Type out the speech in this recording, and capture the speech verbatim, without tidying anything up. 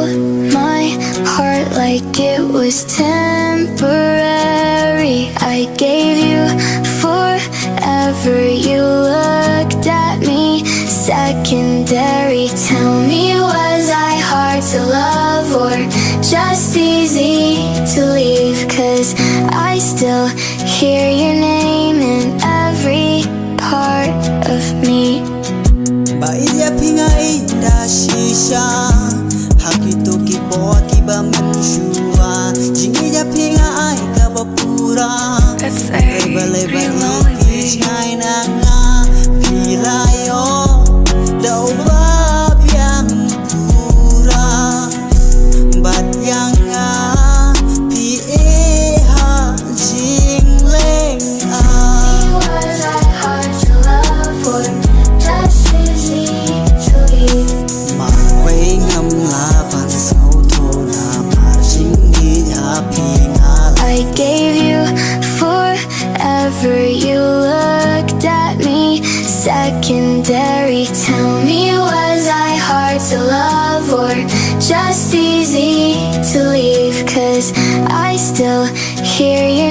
My heart like it was temporary. I gave you forever. You looked at me secondary. Tell me, was I hard to love or just easy to leave? 'Cause I still hear your name in every part of me. Ba ïa phi nga ïa da shisha ha kito ki por kiba mynshuwa. Jingïa phi nga ai kaba pura. Ba lei ba ïa phi ngai na nga phi la ïoh da uba biang pura. Bad ïa nga phi e ha jingleh. Was I hard to love or just easy to leave? Marwei ngam lah ban sngewthuh namar jingïa phi nga. I gave you forever. You looked at me secondary. Tell me, was I hard to love or just easy to leave? 'Cause I still hear your